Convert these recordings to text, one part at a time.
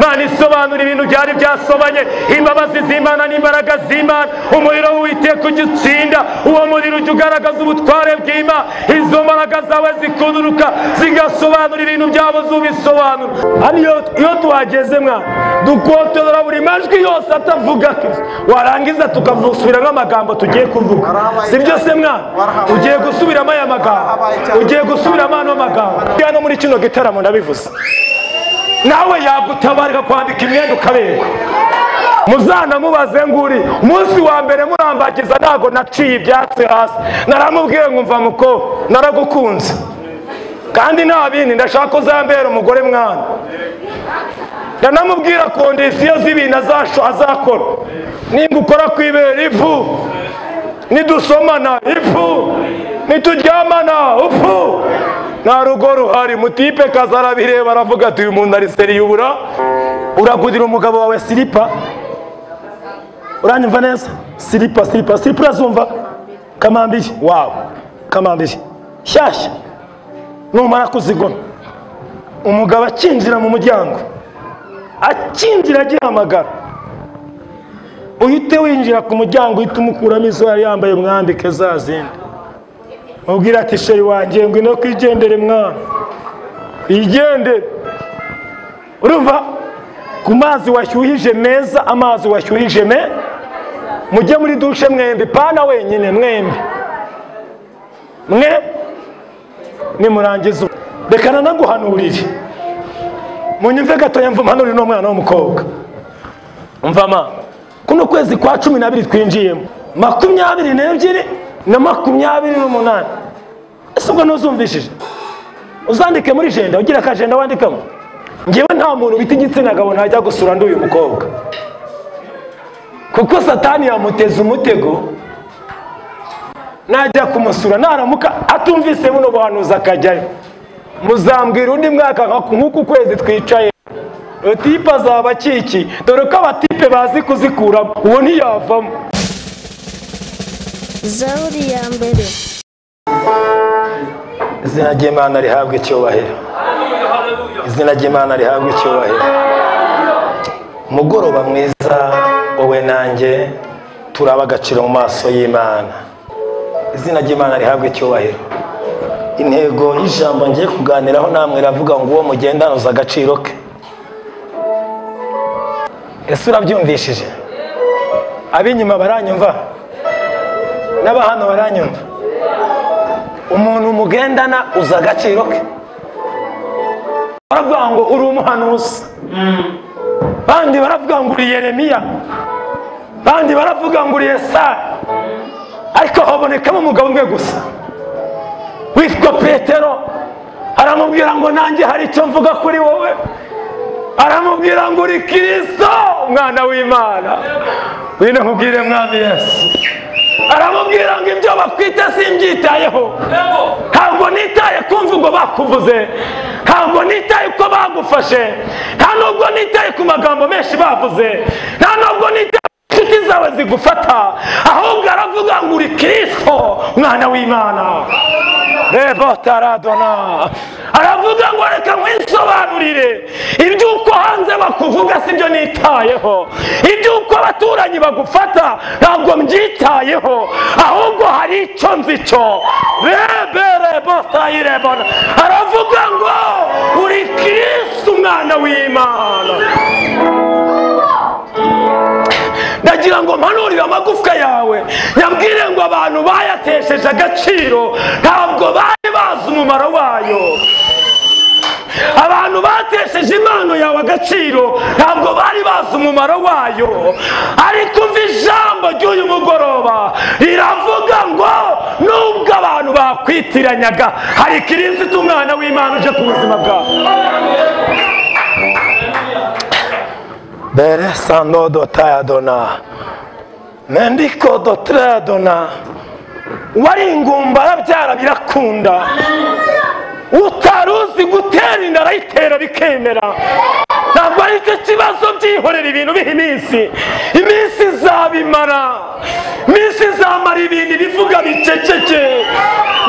Imana isobanura ibintu byari byasobanye. Imbabazi z'Imana n'imbaraga z'Imana, umuriro w'Uwiteka ujya utsinda, uwo muriro ujya ugaragaza ubutware bw'Imana. Izo mbaraga zawe zikuduruka zigasobanura ibintu byabuze ubisobanura. Hano iyo tuhageze mwana dukontorora buri majwi yose atavuga, warangiza tukavusubiramo amagambo tugiye kuvuga. Si byo se mwana? Ugiye gusubiramo aya magambo, ugiye gusubiramo ano magambo. Hano muri kino gitaramo ndabivuze, nawe yagutabarika kwambika imyenda ukaberwa. Muzanamubaze nguri umunsi wa mbere murambagiza ntago naciye ibyatsi hasi, naramubwiye ngo mva muko naragukunze kandi nta bindi, ndashaka ko uzambera umugore mwana. Ndanamubwira kondisiyo z'ibintu azakora, nimba ukora kwibera ifu, nidusomana ifu, nituryamana upfu, nta rugo ruhari. Mutipe kaza arabireba aravuga ati uyu muntu ari seriyubura. Uragurira umugabo wawe silipa, uranyumva neza? Silipa, silipa, silipa urazumva? Kamambiri wawe, kamambiri shyashya. Numara kuzigona, umugabo akinjira mu muryango, akinjira agihamagara, uhite winjira ku muryango, uhite umukuramo izo yari yambaye, umwambike za zindi, mubwira ati sheri wanjye ngwino kwigendere mwana, igendere. Urumva ku mazi washyuhije meza, amazi washyuhije me, mujye muri dushe mwembi, pana wenyine, mwembi mwe nimurangiza. Reka nanaguhanurire, munyumve gatoya, mvanurire n'umwana w'umukobwa. Umva ma, kuno kwezi kwa 12 twinjiyemo, 22 na 28. Ese ubwo ntuzumvishije? Uzandike muri jenda, ugira akajenda wandikamo. Ngewe nta muntu bita igitsina gabo ntajya gusura ndi uyu mukobwa, kuko Satani yamuteza umutego. Najya kumusura naramuka atumvise buno buhanuzi akajyayo, muzambwira undi mwaka nk'uku kwezi twicaye, tipe azaba akiki. Dore ko abatipe bazi kuzikuramo, uwo ntiyavamo. Zaburi ya mbere. Izina ry'Imana rihabwe icyubahiro. Izina ry'Imana rihabwe icyubahiro. Umugoroba mwiza, wowe nanjye turaba agaciro mu maso y'Imana. Izina ry'Imana rihabwe icyubahiro. Intego y'ijambo ngiye kuganiraho namwe iravuga ngo uwo mugendana uzi agaciro ke. Ese urabyumvishije? Ab'inyuma baranyumva? N'abahano baranyumva? Umuntu mugendana uzi agaciro ke. Baravuga ngo uri umuhanuzi, bandi baravuga ngo uri Yeremiya, bandi baravuga ngo uri Yesaya, ariko habonekamo umugabo umwe gusa witwa Petero. Aramubwira ngo nanjye hari icyo mvuga kuri wowe. Aramubwira ngo uri Kristo umwana w'Imana. Wino nkubwire mwami Yesu. Aramubwira ngo ibyo bakwita simbyitayeho, ntabwo nitaye kumva ngo bakuvuze, ntabwo nitaye uko bagufashe, nta nubwo nitaye ku magambo menshi bavuze, nta nubwo nitaye inshuti zawe zigufata, ahubwo aravuga ngo uri Kristo umwana w'Imana. Rebo taradona. Aravuga ngo reka nkwisobanurire, iby'uko hanze bakuvuga sibyo nitayeho, iby'uko abaturanyi bagufata ntabwo mbyitayeho, ahubwo hari icyo nzi cyo. Rebe tayirebona. Aravuga ngo uri Kristo umwana w'Imana. Ndagira ngo mpanurire amagufwa yawe, nyabwire ngo abantu bayatesheje agaciro ntabwo bari bazi umumaro wayo. Abantu batesheje impano yawe agaciro ntabwo bari bazi umumaro wayo. Ariko umva ijambo ry'uyu mugoroba riravuga ngo nubwo abantu bakwitiranyaga, hari Kristo umwana w'Imana uje ku buzima bwawe. Bere sando dotayadona mendiko dotradona. Wari ingumba arabyara birakunda, utaruzi gutera inda arayitera bikemera. Ntabwo ari cyo kibazo, byihorera ibintu biha iminsi, iminsi izabimara, iminsi izamara ibintu bivuga biceceke.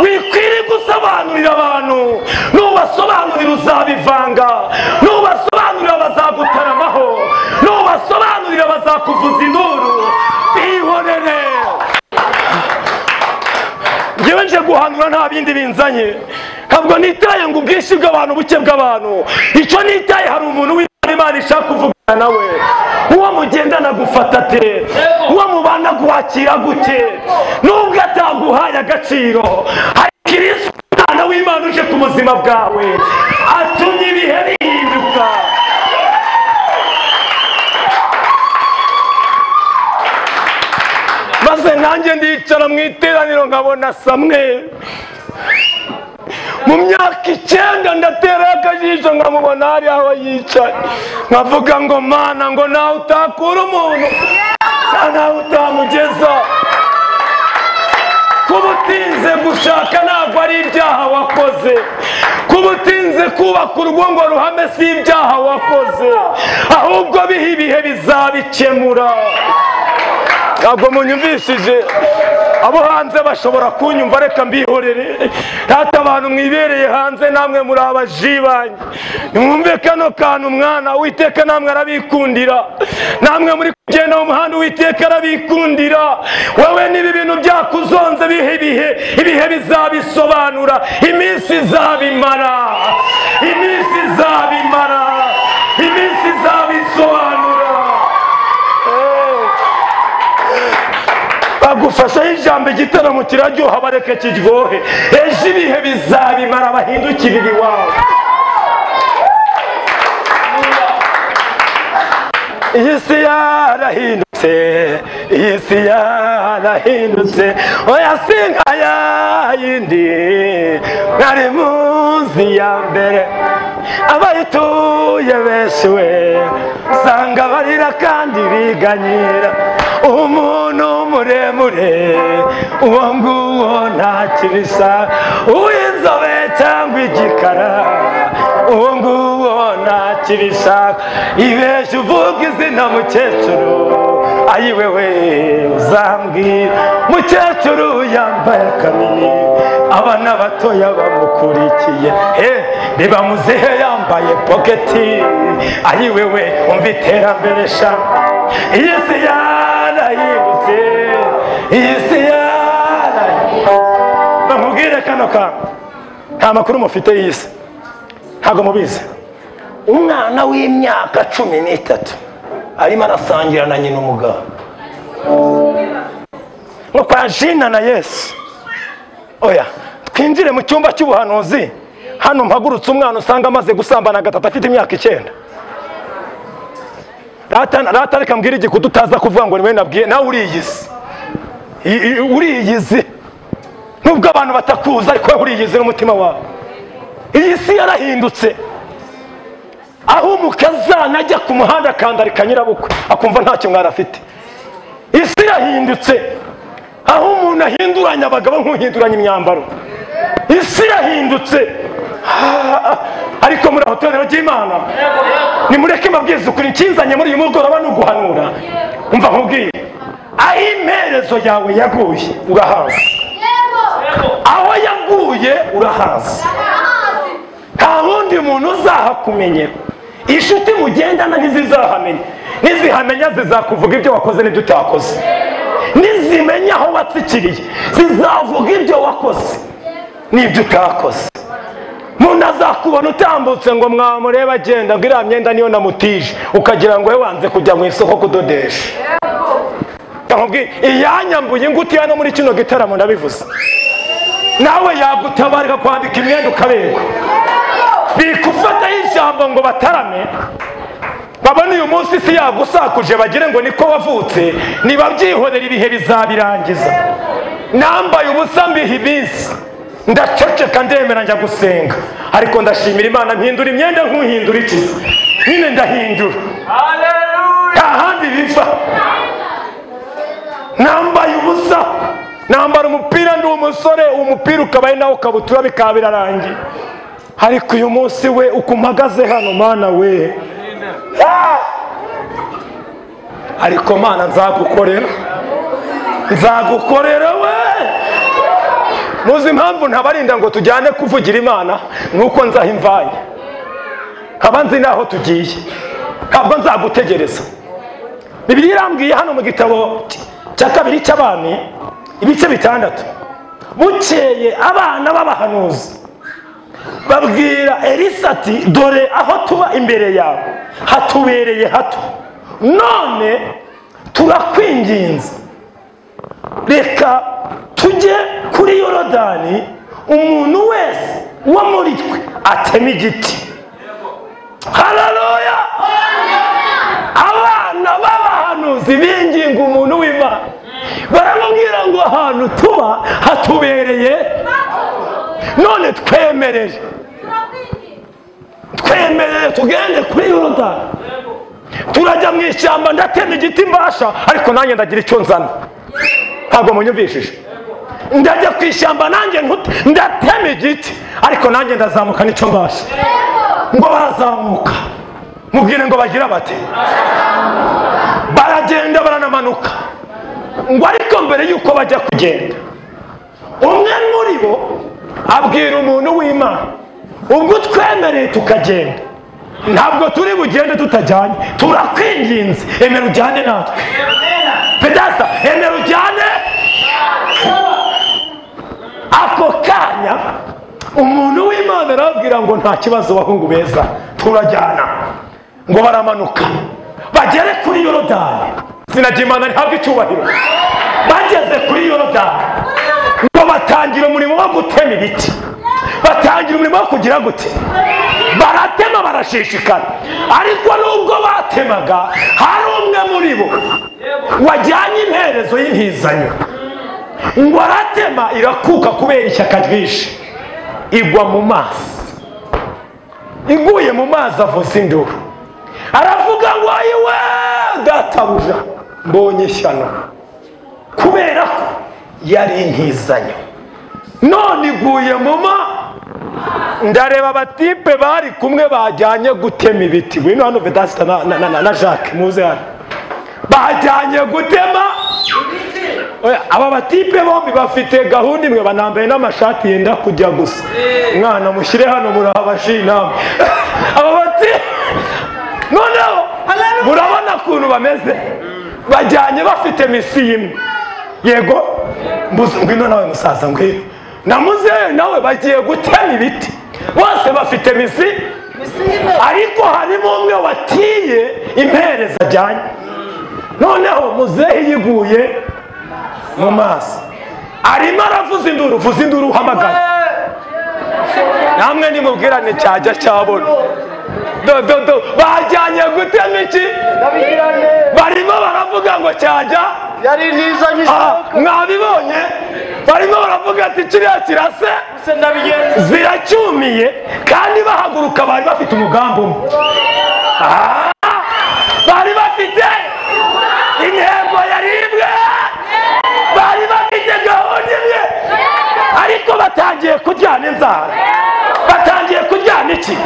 Wikwiriye gusobanurira abantu, nubasobanurira uzabivanga, nubasobanurira bazagutaramaho. guhanura nta bindi binzanye. Ntabwo nitaye ngo ubwinshi bw'abantu buke bw'abantu. Icyo nitaye hari umuntu w'Imana ishaka kuvugana nawe. Uwo mugendana gufata te, uwo mubana guhakira gute, nubwo ataguhaye agaciro, hari Kristo umwana w'Imana uje ku buzima bwawe atumye ibihe bihinduka. Maze nanjye ndicara mu iteraniro nkabona Samweli. Mu myaka 9 ndatera akajisho nkamubona hari aho yicaye, nkavuga ngo Mana, ngo nawe utakura umuntu nawe utamugeza. Kuba utinze gushaka ntabwo ari ibyaha wakoze, kuba utinze kubaka urugo ngo ruhame si ibyaha wakoze, ahubwo biha ibihe bizabikemura. Ntabwo munyumvishije? Abo hanze bashobora kunyumva, reka mbihorere. Rata abantu mwibereye hanze namwe muri abajibanye, nimwumve kano kantu. Umwana Uwiteka namwe arabikundira, namwe muri kugenda mu muhanda Uwiteka arabikundira. Wowe niba ibintu byakuzonze bihe ibihe, ibihe bizabisobanura, iminsi izabimara, iminsi izabimara, iminsi izabisobanura. Bagufasha ijambo igitaramo kiraryoha, bareke kiryohe. Ejo ibihe bizabimara bahindukirira iwawe. Iyi si yarahindutse, iyi si yarahindutse, oya si nka ya yindi mwari muzi ya mbere. Abayituye benshi we usanga barira kandi biganyira. Umuntu muremure uwo nguwo ntakibisa, uw'inzobe cyangwa igikara uwo nguwo ntakibishaka. Ibeshya uvuga izina mukecuru, ayiwewe uzambwira. Mukecuru yambaye akamini, abana batoya bamukurikiye, reba muzehe yambaye poketi, ayiwewe umva iterambere sha. Iyi si yarahindutse, iyi si yarahindutse. Bamubwire kano kantu, nta makuru mufite y'isi, ntabwo mubizi. Umwana w'imyaka 13 arimo arasangira na nyina umugabo ngo kwa Jina na Yesu. Oya, twinjire mu cyumba cy'ubuhanuzi. Hano mpagurutse umwana usanga amaze gusambana gatatu afite imyaka 9. Rata reka mbwira igikuta utaza kuvuga ngo niwe nabwiye, nawe uriyizi, uriyizi nubwo abantu batakuza, ariko uriyizi n'umutima wawe. Iyi si yarahindutse, aho umukazana ajya ku muhanda akandarika nyirabukwe akumva ntacyo mwari afite. Isi irahindutse, aho umuntu ahinduranya abagabo nk'uhinduranya imyambaro. Isi irahindutse. Ariko muri aho torero ry'Imana, nimureke mbabwize ukuri, nkinzanye muri uyu mugoroba ni uguhanura. Umva nkubwiye, aho imperezo yawe yaguye urahazi, aho yaguye urahazi, nta wundi muntu uzahakumenyera. Inshuti mugendana ntizizahamenya, nizihamenya zizakuvuga ibyo wakoze n'ibyo utakoze, nizimenya aho watsikiriye zizavuga ibyo wakoze n'ibyo utakoze. Umuntu azakubona utambutse ngo mwamureba agenda ngo iriya myenda niyo namutije, ukagira ngo we wanze kujya mu isoko kudodesha. Iyanyambuye ingutiya no muri kino gitaramo ndabivuze, nawe yagutabarika kwambika imyenda ukaberwa. Bikufataho ijambo ngo batarame, babone uyu munsi isi yagusakuje bagire ngo niko wavutse. Nibabyihorera ibihe bizabirangiza. Nambaye ubusa mbiha iminsi, ndaceceka ndemera njya gusenga, ariko ndashimira Imana mpindura imyenda nk'uhindura iki nyine, ndahindura nta handi biva. Nambaye ubusa, nambara umupira ndi umusore, umupira ukaba ari nawo ukabutura bikaba birarangiye. Ariko uyu munsi we uko mpagaze hano, Mana we, ariko Mana nzagukorera, nzagukorera we. Muzi impamvu ntabarinda ngo tujyane kuvugira Imana, nuko nzaha imvaye, nkaba nzi naho tugiye, ntabwo nzagutegereza. Bibiliya irambwiye hano mu gitabo cya 2 cy'Abami ibice 6 Bukeye abana b'abahanuzi babwira Elisa ati dore aho tuba imbere yawe hatubereye hato, none turakwinginze reka tujye kuri Yorodani, umuntu wese wo muri twe ateme igiti. Haleluya! Abana b'abahanuzi binginga umuntu w'Imana, baramubwira ngo ahantu tuba hatubereye, none twemerere tugende kuri Yorodani. Turajya mu ishyamba, ndatema igiti mbasha, ariko nanjye ndagira icyo nzana. Ntabwo munyumvishije. Ndajya ku ishyamba nanjye ndatema igiti, ariko nanjye ndazamuka nicyo mbasha. Ngo barazamuka, mubwire ngo bagira bate, baragenda baranamanuka. Ngo ariko mbere yuko bajya kugenda, umwe muri bo abwira umuntu w'Imana, ubwo twemereye tukagenda, ntabwo turi bugende tutajyanye, turakwinginze emera ujyane natwe. Pedasta, emera ujyane. Ako kanya umuntu w'Imana arabwira ngo nta kibazo bahungu beza, turajyana. Ngo baramanuka bagere kuri Yorodani. Sinagimana ntabwo icyubahiro. Bageze kuri Yorodani ngo batangira umurimo wo gutema ibiti, batangira umurimo wo kugira gute, baratema barashishikara. Ariko nubwo batemaga, hari umwe muri bo wajyanye imperezo y'intizanyo, ngo aratema irakuka kubera ishyaka ryinshi, igwa mu mazi. Iguye mu mazi avuza induru, aravuga ngo ayiwe databuja, mbonye ishyano, kubera ko yari intizanyo, none iguye mu mazi. Ndareba abatipe bari kumwe bajyanye gutema ibiti. Ngwino hano Vedasta na Jacques, muze hano. Bajyanye gutema. Aba batipe bombi bafite gahunda imwe, banambaye n'amashati yenda kujya gusa. Mwana mushyire hano murabashi namwe. Aba batipe noneho murabona ukuntu bameze, bajyanye bafite misi imwe. Yego, ngwino nawe musaza, ngwino. Na muzehe nawe bagiye gutema ibiti, bose bafite misi, ariko harimo umwe watiye impereza ajyanye. Noneho muzehe yiguye mu maso, arimo aravuza induru. Vuza induru uhamagara, namwe nimubwirane cyajya cyabona. Do do do, bajyanye gutema iki? Barimo baravuga ngo cyajya yari nizanye. Mwabibonye, barimo baravuga ati kiriya kirase ziracyumiye, kandi bahaguruka bari bafite umugambi umwe, bari bafite intego yari imwe, bari bafite gahunda imwe, ariko batangiye kuryana inzara, batangiye kuryana iki,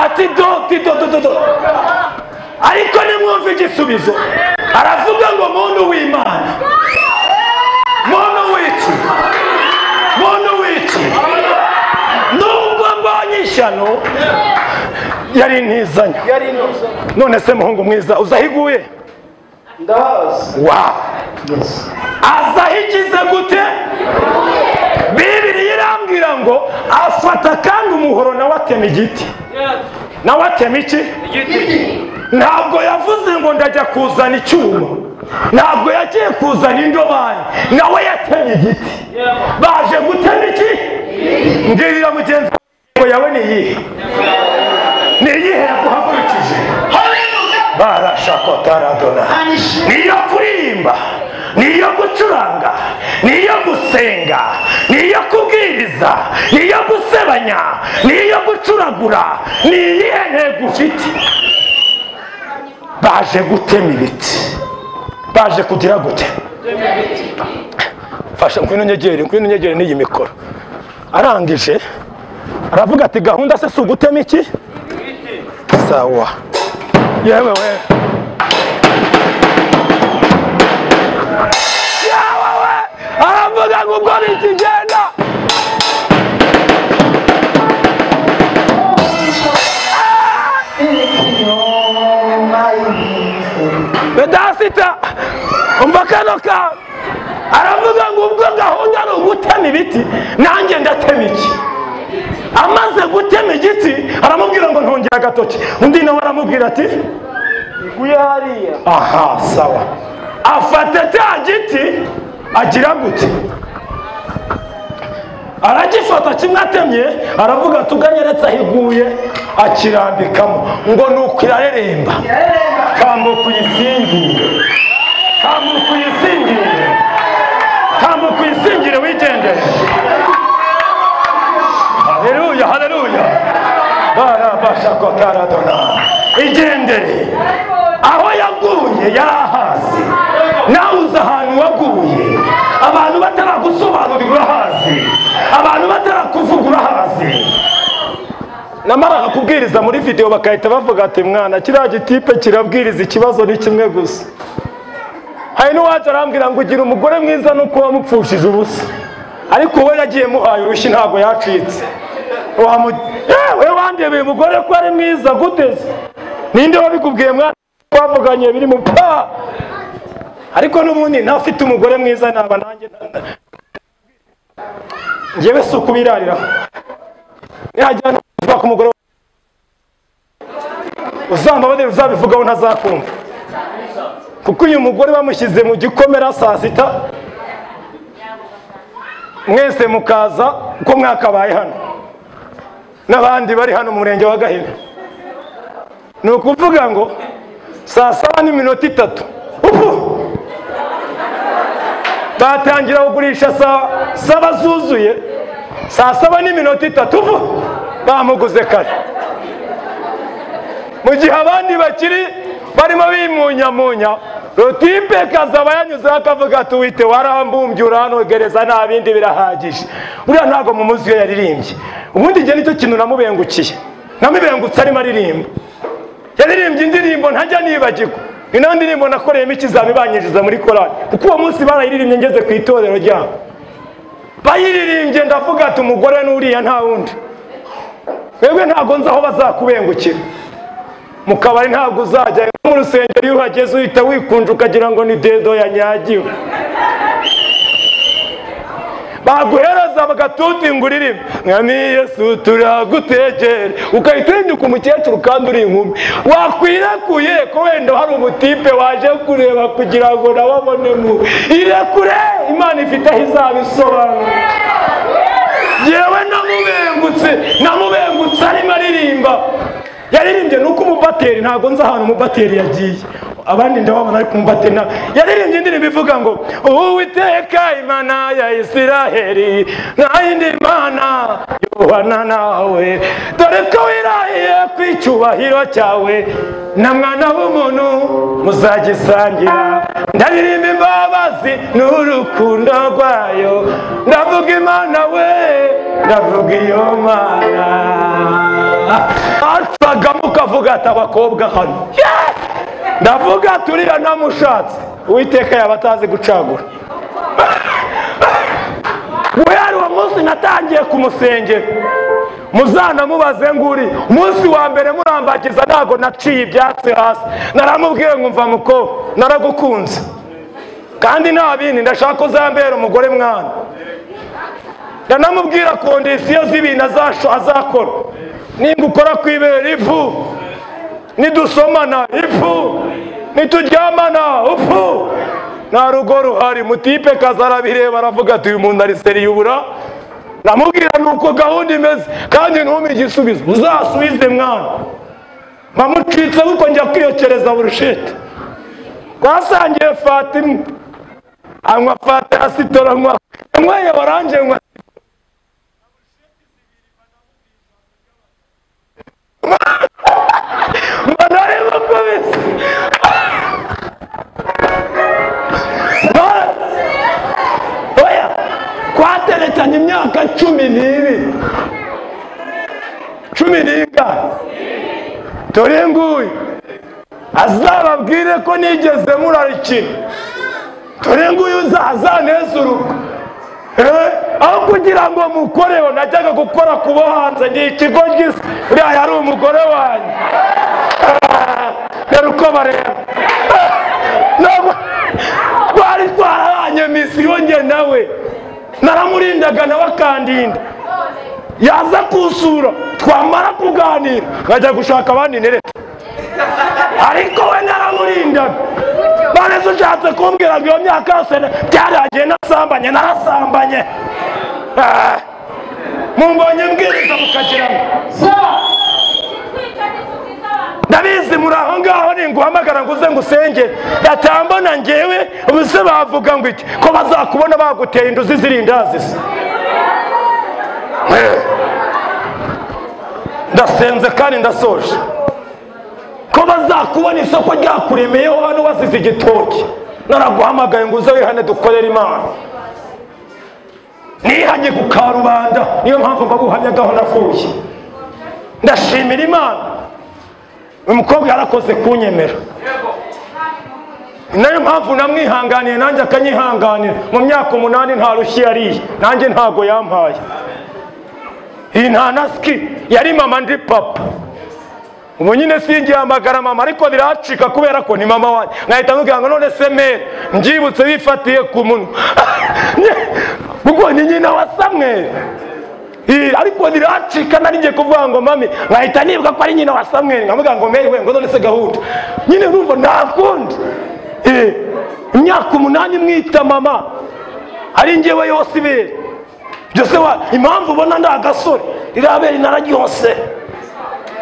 ati do do do do. Ariko nimwumva igisubizo, aravuga ngo muntu w'Imana, muntu w'iki, muntu w'iki, nubwo mbonye ishyano yari intizanyo. None se muhungu mwiza, uzahiguye? Ndahazi. Wow. Azahigize gute? Bibiliya irambwira ngo afata kandi umuhoro nawe atema igiti. Nawe atema iki? Ntabwo yavuze ngo ndajya kuzana icyuma, ntabwo yagiye kuzana indobani, nawe yatemye igiti. Baje gutema iki? Mbwirira mugenzi wawe yawe ni iyihe? Ni iyihe yaguhagurukije? Barashakotaradona. Niyo kuririmba, niyo gucuranga, niyo gusenga, niyo kubwiriza, niyo gusebanya, niyo gucuragura, ni iyihe ntego ufite? Baje gutema ibiti, baje kugira gute? Fasha ngwino nyegere, ngwino nyegere n'iyi mikoro. Arangije aravuga ati gahunda se si ugutema iki? Sawa. Yewe we, yewe we, aravuga ngo ubwo bikigenda. Vedasita Umva kano ka aravuga ngo ubwo gahunda ari ugutema ibiti, nanjye ndatema iki. Amaze gutema igiti aramubwira ngo ntongera agatoki, undi nawe aramubwira ati iguye hariya. Aha sawa. Afata cya giti agira gute, aragifata kimwe atemye, aravuga tuganyeretse aho iguye, akirambikamo ngo nuko irareremba. Kambuka uyisingire, kambuka uyisingire, kambuka uyisingire wigendere. Haleluya, haleluya. Barabashakotaradona igendere. Aho yaguye yarahazi, nawe uzi ahantu waguye. Abantu bataragusobanurira urahazi, abantu batarakuvuga urahazi. Namara kubwiriza muri video bakahita bavuga ati mwana kiriya gitipe kirabwiriza, ikibazo ni kimwe gusa. Hari n'uwaje arambwira ngo ugira umugore mwiza nuko wamupfushije ubusa, ariko we yagiye muhaye urushyi ntabwo yacitse. We wandebeye umugore ko ari mwiza guteze, ninde wabikubwiye mwana? Twavuganye biri mu pa. Ariko n'ubundi ntafite umugore mwiza naba nanjye njyewe si ukubirarira. Nihajyana kuvuga ku mugore uzambabarira uzabivugaho ntazakumva, kuko uyu mugore bamushyize mu gikomera saa sita, mwese mukaza uko mwakabaye hano n'abandi bari hano mu murenge wa Gahini. Ni ukuvuga ngo saa 7:03 ubu batangira kugurisha saa 7 zuzuye, saa 7:03 ubu bamuguze kare, mu gihe abandi bakiri barimo bimunyamunya. Rotipe kazaba yanyuzeho akavuga ati wite warambumbye uranogereza nta bindi birahagije. Uriya ntabwo mumuzi iyo yaririmbye. Ubundi njye nicyo kintu namubengukiye, namubengutse arimo aririmba. Yaririmbye indirimbo ntajya nibagirwa. Ni nayo ndirimbo nakoreyemo ikizami banyinjiza muri korali, kuko uwo munsi barayiririmbye ngeze ku itorero ryabo. Bayiririmbye ndavuga ati umugore n'uriya nta wundi. Mwebwe ntabwo nzi aho bazakubengukira. Mu kabari ntabwo uzajya, mu rusengero iyo uhageze uhita wikunja ukagira ngo ni dedo yanyagiwe. Baguhereza bagatuti ngo uririmbe mwami Yesu turagutegere, ukahita uhinduka umukecuru kandi uri inkumi. Wakwirekuye ko wenda hari umutipe waje kureba kugira ngo nawe abone mu irekure. Imana ifite aho izabisobanura. Yewe namubengutse arimo aririmba. Yaririmbye nuko umubateri, ntabwo nzi ahantu umubateri yagiye, abandi ndababona ariko umubateri ntabwo. Yaririmbye indirimbo ivuga ngo Uwiteka Imana ya Isiraheli nta yindi mana yohana nawe, dore ko wirahiye ku icyubahiro cyawe na mwana w'umuntu muzagisangira. Ndaririmba imbabazi n'urukundo rwayo, ndavuga Imana we, ndavuga iyo Mana. Asagamo ukavuga ati abakobwa hano, ndavuga turiya namushatse. Uwiteka yaba atazi gucagura. Guhera uwo munsi natangiye kumusengera. Muzanamubaze nguri umunsi wa mbere murambagiza ntabwo naciye ibyatsi hasi, naramubwiye ngo mva muko naragukunze kandi nta bindi, ndashaka uzambera umugore mwana. Ndanamubwira kondisiyo z'ibintu azakora, nimba ukora kwibera ifu, nidusomana ifu, nituryamana ufu, nta rugo ruhari. Mutipe kazarabireba aravuga ati uyu muntu ari seriyubura. Namubwira nuko gahunda imeze kandi ntume igisubizo, uzasubize mwana. Bamucitse kuko njya kwiyokereza burushete. Twasangiye Fatima, anywa fata ya sitora, anywa yanyweye oranje, anywa mbona arimo kubisa. Oya, kwaterekanye imyaka 12 14 dore nguyu azababwire ko nigeze murarikira. Dore nguyu azanezuruka. Aho kugira ngo mukoreho najyaga gukora kubo hanze, ni ikigo gisa uriya yari umugore wanjye. Dore uko bareba. nawe, naramurindaga nawe akandinda. Yaza kusura twamara kuganira nkajya gushaka abandi nereta, ariko we naramurindaga. None se ushatse kumbwira ngo iyo myaka yose byaragiye nasambanye? Narasambanye. Mumbonye mbwiriza mukagira ngo ndabizi muri aho ngaho, ninguhamagara ngo uze ngusenge batambona ngewe, ubuse bavuga ngo iki? Ko bazakubona baguteye induzi zirindazi se? Ndasenze kandi ndasoje. Ko bazakubona isoko ryakuremeyeho hano wasize igitoki, naraguhamagaye ngo uze wihane dukorere Imana. Nihanye ku karubanda, niyo mpamvu mbabuhamyagaho navuye. Ndashimira Imana, umukobwa yarakoze kunyemera, nayo mpamvu namwihanganiye nanjye akanyihanganira. Mu myaka 8 nta rushyi yariye, nanjye ntago yampaye. Iyi nta nasiki yari mama ndi papa. Ubu nyine singihamagara mama, ariko biracika kubera ko ni mama wanjye. Nkahita mubwira ngo none se mere, mbyibutse bifatiye ku munwa ubwo ni nyina wa Samweli. Ariko biracika, nari ngiye kuvuga ngo mami, nkahita nibuka ko ari nyina wa Samweli, nkavuga ngo mere we, ngo none se gahunda nyine urumva ntakundi. Imyaka 8 mwita mama, ari njyewe yose ibere byose. Impamvu ubona ndi agasore, rirabere nararyose.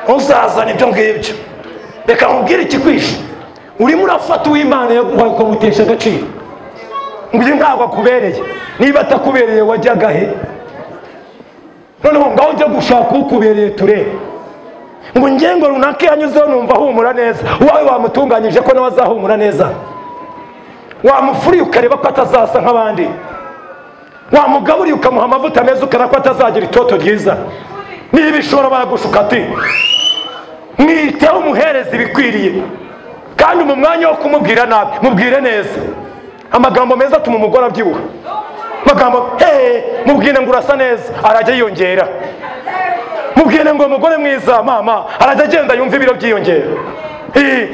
Ntuzazane ibyo ngibyo. Reka nkubwire ikikwishe, urimo urafata uw'Imana yaguhaye ukamutesha agaciro. Ngo uyu ntabwo akubereye, niba atakubereye wajyaga he? Noneho ngaho ujya gushaka ukubereye turebe. Ngo ngengo runaka yanyuzeho numva ahumura neza, uwawe wamutunganyije ko nawe azahumura neza? Wamufuriye ukareba ko atazasa nk'abandi? Wamugaburiye ukamuha amavuta meza ukareba ko atazagira itoto ryiza? Niba ishobora baragushuka ati mwiteho umuhereza ibikwiriye, kandi mu mwanya wo kumubwira nabi mubwire neza. Amagambo meza atuma umugore abyibuha. Amagambo mubwire ngo urasa neza, arajya yiyongera. Mubwire ngo umugore mwiza mama, arajya agenda yumva ibiro byiyongera.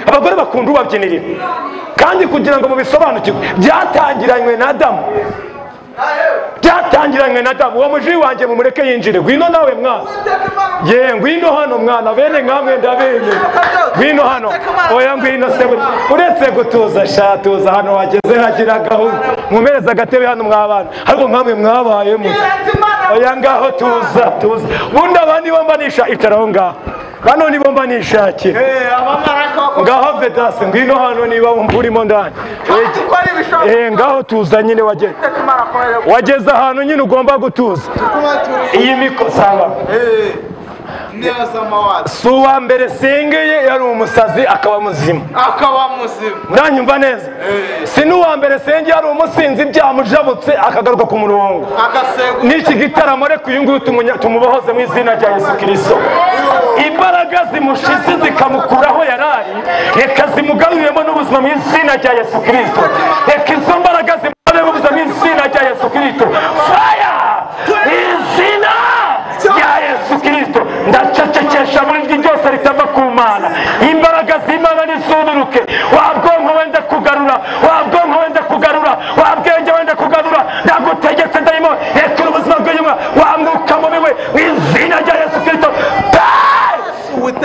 Abagore bakunda ubabyinirira. Kandi kugira ngo mubisobanukirwe, byatangiranywe na Adamu. Byatangiranywe na Adamu. Uwo muji wanjye mumureke yinjire. Ngwino nawe mwana. Ye ngwino hano mwana, bene nkamwe ndabene. Ngwino hano. Oya ngwino se uretse gutuza sha, tuza hano wageze hagira gahunda. Mumereza agatebe hano mwabana. Ariko nkamwe mwabaye mu. Oya ngaho tuza tuza. Bundi abandi bombanisha itaraho ngaho. Bano nibo mbanishakira. Ngaho Vedase ngwino hano niba urimo ndani. Ngaho tuza nyine wageze. Wageze ahantu nyine ugomba gutuza. Iyi miko saba. Si uwa mbere sengeye yari umusazi akaba muzima. Akaba muzima. Muranyumva neza? Si n'uwa mbere sengeye yari umusinzi byamujabutse akagaruka ku murongo. N'iki gitaramo reka uyu nguyu tumubohoze mu izina rya Yesu Kristo. Imbaraga zimushize zikamukuraho yarari, reka zimugaruremo n'ubuzima mu izina rya Yesu Kristo. Reka izo mbaraga zimugaruremo ubuzima mu izina rya Yesu Kristo. Fire! Izina rya Yesu Kristo. Ndacecekesha muri ijwi ryose ritava ku Mana. Imbaraga z'Imana nizururuke. Wa bwonko wenda kugarura, wa bwonko wenda kugarura, wa bwenge wenda kugarura. Ndagutegetse ndayimo, rekura ubuzima bw'inyuma, wa mwuka mubi we, mu izina rya Yesu Kristo.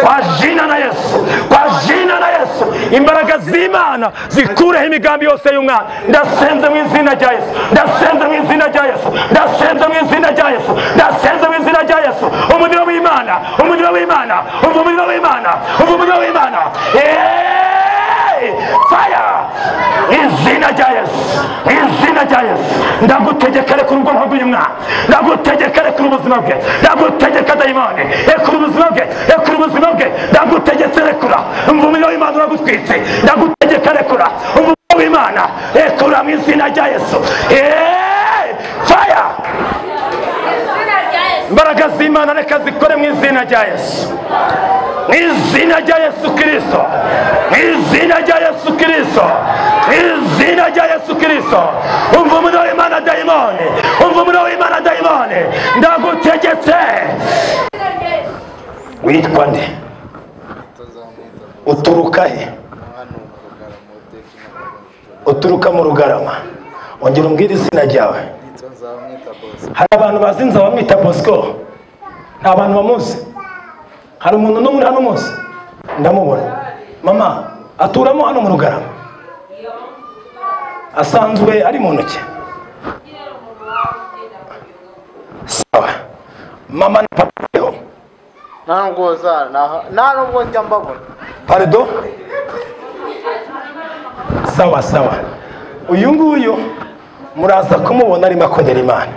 Kwa jina na Yesu, kwa jina na Yesu, imbaraga z'Imana zikureho imigambi yose y'umwana. Ndasenze mu izina rya Yesu, ndasenze mu izina rya Yesu, ndasenze mu izina rya Yesu, ndasenze mu izina rya Yesu. Umuriro w'Imana, umuriro w'Imana, umuriro w'Imana, umuriro w'Imana. Fire! Izina rya Yesu, izina rya Yesu. Ndagutegeka rekura ubwonko bw'uyu mwana, ndagutegeka rekura ubuzima bwe, ndagutegeka dayimoni rekura ubuzima bwe, rekura ubuzima bwe. Ndagutegetse rekura, umuriro w'Imana uragutwitse. Ndagutegeka rekura umuriro w'Imana, rekura mu izina rya Yesu. Fire! Imbaraga z'Imana reka zikore mu izina rya Yesu, mu izina rya Yesu Kristo, mu izina rya Yesu Kristo, mu izina rya Yesu Kristo. Umva umuriro w'Imana dayimoni, umva umuriro w'Imana dayimoni. Ndagutegetse. Witwa nde? Uturuka he? Uturuka mu Rugarama. Ongera umbwire izina ryawe. Hari abantu bazi Nzabamwita Bosco? Nta bantu bamuzi? Hari umuntu n'umwe hano umuzi? Ndamubona. Mama aturamo hano mu Rugarama, asanzwe ari mu ntoki. Sawa. Mama na papa bariho? Nta nubwo njya mbabona. Pardon? Sawa sawa. Uyu nguyu muraza kumubona arimo akorera Imana.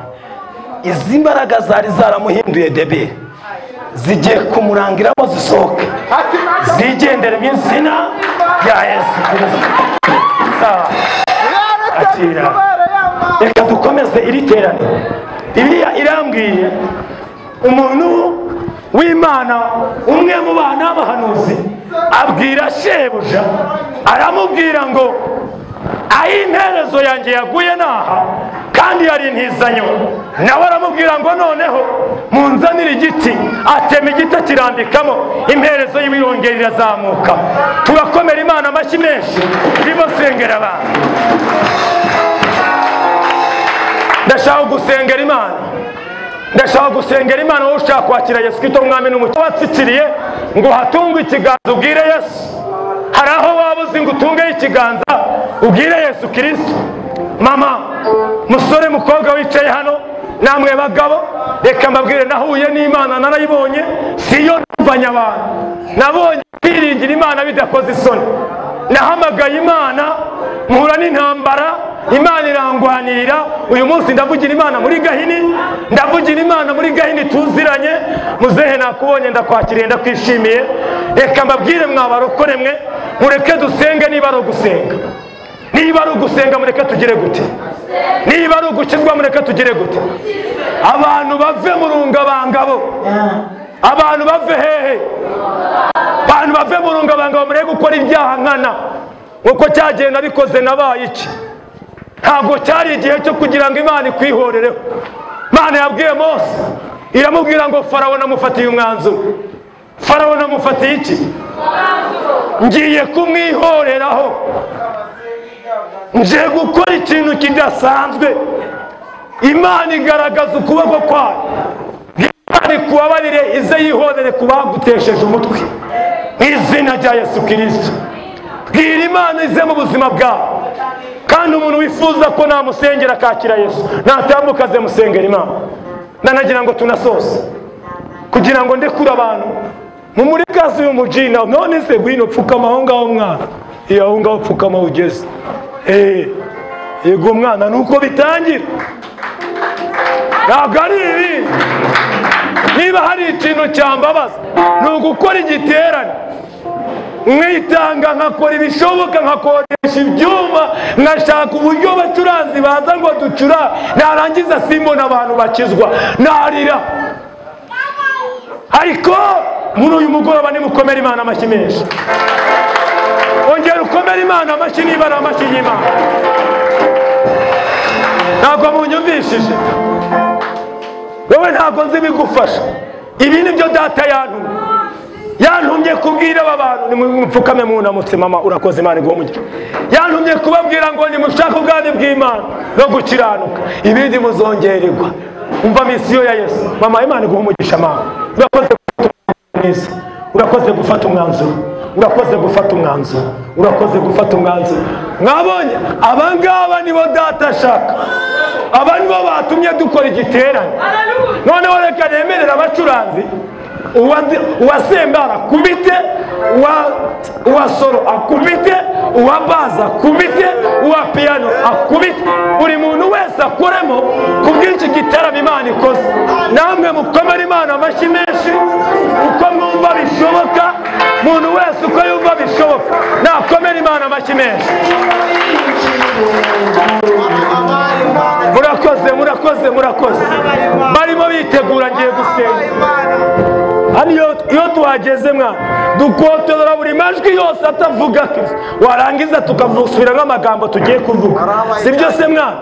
Izi mbaraga zari zaramuhinduye debile zigiye kumurangiramo zisohoke, zigendere mu izina rya Yesu Kristo. Sawa. Akira. Reka dukomeze iri teraniro. Bibiliya irambwiye umuntu w'Imana, umwe mu bana b'abahanuzi, abwira shebuja, aramubwira ngo aho imperezo yanjye yaguye naha kandi yari intizanyo. Nawe aramubwira ngo noneho munzanire igiti. Atema igiti akirambikamo, imperezo y'ibirongera irazamuka. Turakomera Imana amashyi menshi, turimo sengera abantu. Ndashaka gusengera Imana, ndashaka gusengera Imana. Wowe ushaka kwakira Yesu Kristo umwami n'umukiza, watsikiriye ngo hatungwe ikiganza ubwire Yesu. Hari aho waba uzi ngo utungeho ikiganza ubwire Yesu Kristo. Mama, musore, mukobwa wicaye hano, namwe bagabo, reka mbabwire, nahuye n'Imana narayibonye, siyo numvanye abantu. Nabonye kwiringira Imana bidakoze isoni. Nahamagaye Imana mpura n'intambara, Imana irangwanirira. Uyu munsi ndavugira Imana muri Gahini, ndavugira Imana muri Gahini tuziranye. Muzehe nakubonye, ndakwakiriye, ndakwishimiye. Reka mbabwire mwabarokore mwe, mureke dusenge. Niba ari ugusenga, niba ari ugusenga mureke tugire gute? Niba ari ugukizwa mureke tugire gute? Abantu bave mu rungabangabo, abantu bave hehe? Abantu bave mu rungabangabo, mureke gukora ibyaha nkana nkuko cyagiye nabikoze nabaye iki. Ntabwo cyari igihe cyo kugira ngo Imana ikwihorereho. Imana yabwiye Mose, iramubwira ngo Farawo namufatiye umwanzuro. Farawo namufatiye iki? Ngiye kumwihoreraho, nje gukora ikintu kidasanzwe. Imana igaragaza ukuboko kwayo. Imana ikubabarire, ize yihorere ku bagutesheje umutwe mu izina rya Yesu Kristo. Bwira Imana ize mu buzima bwawe. Kandi umuntu wifuza ko namusengera akakira Yesu, natambuka aze musengera Imana. Nanagira ngo tunasoze kugira ngo ndekure abantu mumurikazi uyu mujina. None se gwino pfukama aho ngaho mwana, iyo aho ngaho pfukama ugeze. Yego mwana, nuko bitangira. Ntabwo ari ibi. Niba hari ikintu cyambabaza ni ugukora igiterane, mwitanga nkakora ibishoboka, nkakoresha ibyuma, nkashaka uburyo abacuranzi baza ngo ducura, narangiza simbona abantu bakizwa, narira. Ariko muri uyu mugoroba nimukomere Imana amashyi menshi. Ongera ukomere Imana amashyi niba ari amashyi y'Imana. Ntabwo munyumvishije. Wowe ntabwo nzi ibigufasha. Ibi nibyo data yantumye. Yantumye kubwira aba bantu, nimupfukame munamutse. Mama urakoze, Imana iguhe umugisha. Yantumye kubabwira ngo nimushake ubwami bw'Imana no gukiranuka, ibindi muzongererwa. Umva misiyo ya Yesu. Mama, Imana iguhe umugisha. Mama urakoze neza, urakoze gufata umwanzuro, urakoze gufata umwanzuro, urakoze gufata umwanzuro. Mwabonye abangaba nibo data ashaka, aba nibo batumye dukora igiterane. Noneho reka nemerera abacuranzi, uwa sembara akubite, uwa solo akubite, uwa baza akubite, uwa piano akubite, buri muntu wese akoremo kubw'iki gitaramo Imana ikoze. Namwe mukomere Imana amashyi menshi uko mwumva bishoboka. Umuntu wese uko yumva bishoboka nakomere Imana amashyi menshi. Murakoze, murakoze, murakoze. Barimo bitegura, ngiye gusenga. Hano iyo tuhageze mwana dukotorora buri majwi yose atavuga Kristo, warangiza tukavusubiramo amagambo tugiye kuvuga. Si byo se mwana?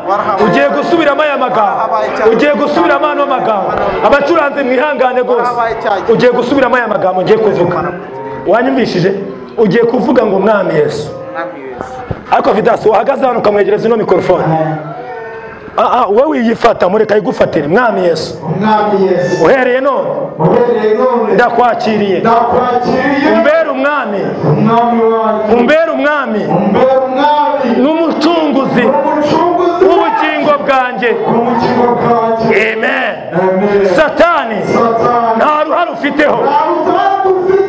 Ugiye gusubiramo aya magambo, ugiye gusubiramo ano magambo. Abacuranzi mwihangane rwose, ugiye gusubiramo aya magambo ngiye kuvuga. Wanyumvishije? Ugiye kuvuga ngo Mwami Yesu. Ariko Vidasi wahagaze hano ukamwegereza ino mikorofone. Wowe yifata mureka igufatire. Mwami Yesu, Umwami Yesu, uhereye none ndakwakiriye, umbere umwami, umbere umwami n'umucunguzi w'ubugingo bwanjye. Amen. Satani nta ruhare ufiteho,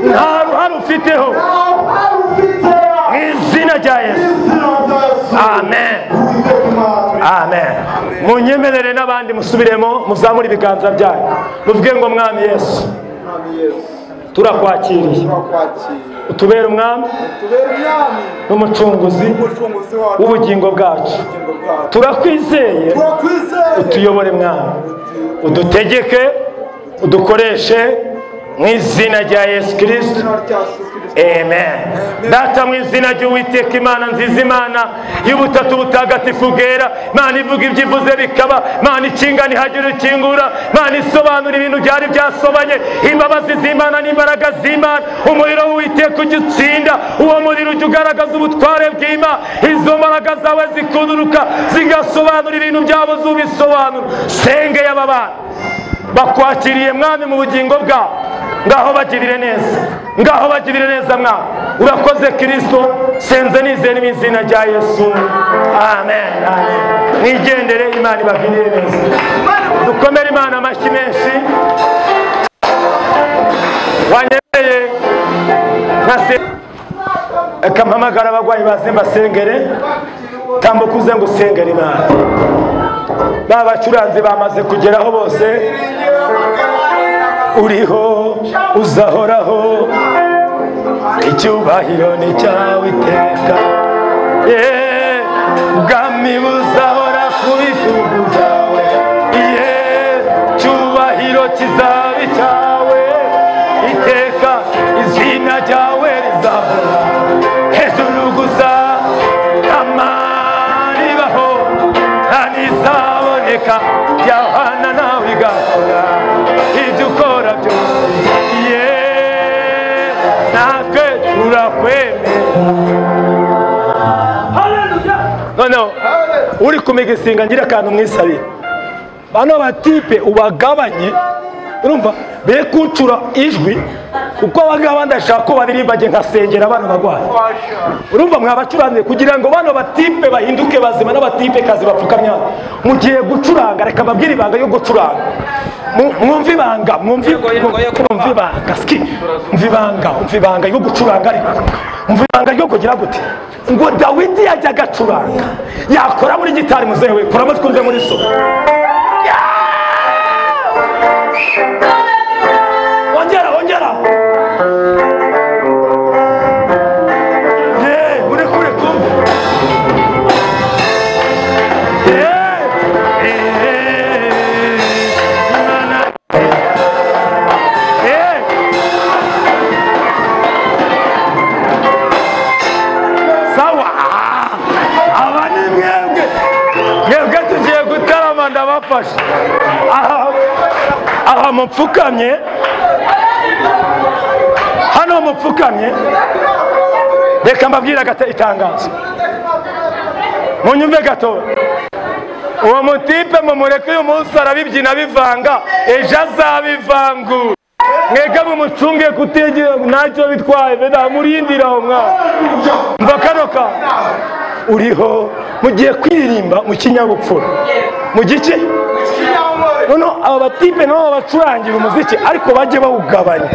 nta ruhare ufiteho, mu izina rya Yesu. Amen. Amen. Munyemerere n'abandi musubiremo, muzamure ibiganza byanyu muvuge ngo Mwami Yesu, turakwakiriye, utubere umwami n'umucunguzi w'ubugingo bwacu, turakwizeye, utuyobore Mwami, udutegeke, udukoreshe mu izina rya Yesu Kristo. Amen. Data mu izina ry'Uwiteka Imana nziza, Imana y'ubutatu butagatifu bwera, Imana ivuga ibyo ivuze bikaba, Imana ikinga ntihagire ukingura, Imana isobanura ibintu byari byasobanye, imbabazi z'Imana n'imbaraga z'Imana, umuriro w'Uwiteka ujya utsinda, uwo muriro ujya ugaragaza ubutware bw'Imana, izo mbaraga zawe zikuduruka zigasobanura ibintu byabo zubisobanura. Senge y'aba bana bakwakiriye Mwami mu bugingo bwabo, ngaho bagirire neza, ngaho bagirire neza Mwami. Urakoze Kristo, senze nizere mu izina rya Yesu. Amen. Amen. Mwigendere, Imana ibagirire neza. Dukomere Imana amashyi menshi. Wanyemeye nkase akampamagara abagwayi baze mbasengere, tambuka uze ngo usengere Imana. Ba bacuranzi bamaze kugeraho bose. Uriho uzahoraho, icyubahiro ni cyawe iteka, ubwami buzahora ku bitugu byawe, icyubahiro kizaba icyawe iteka, izina ryawe rizahora hejuru gusa, amaribaho nta n'izaboneka yahana nawe igakora ibyo ukora byose, natwe turakwemera. Noneho uri kumigisinga ngira akantu mwisabira, bano batipe ubagabanye, urumva be kucura ijwi, kuko abangaba ndashaka ko baririmba nge nkasengera abana bagwaye. Urumva mwabacuranze kugira ngo bano batipe bahinduke bazima n'abatipe kazi bapfukamya. Mugiye gucuranga, reka mbabwire ibanga yo gucuranga. Mwumva ibanga, mwumva ibanga, ski, mwumva ibanga, mwumva ibanga yo gucuranga, ariko mwumva ibanga ryo kugira gute? Ngo Dawidi yajyaga acuranga, yakora muri gitari muzehe we, koramo twumve muri so. Ongera, ongera. Ye, murekure twumve. Ye, Imana. Ye. Sawa. Aba ni mwebwe. Mwebwe tugiye gutarama ndabafasha. Aha mupfukamye, hano mupfukamye, reka mbabwire gato itangazo, munyumve gato. Uwo mutipe mumureke uyu munsi arabibyina bivanga, ejo azabivangura. Mwebwe mumucunge kutegera ntacyo bitwaye, murindira aho mwana. Mva kano kantu uriho, mugiye kwirimba mu kinyabupfura, mu giki. Noneho aba batipe nabo bacurangira umuziki, ariko bajye bawugabanya,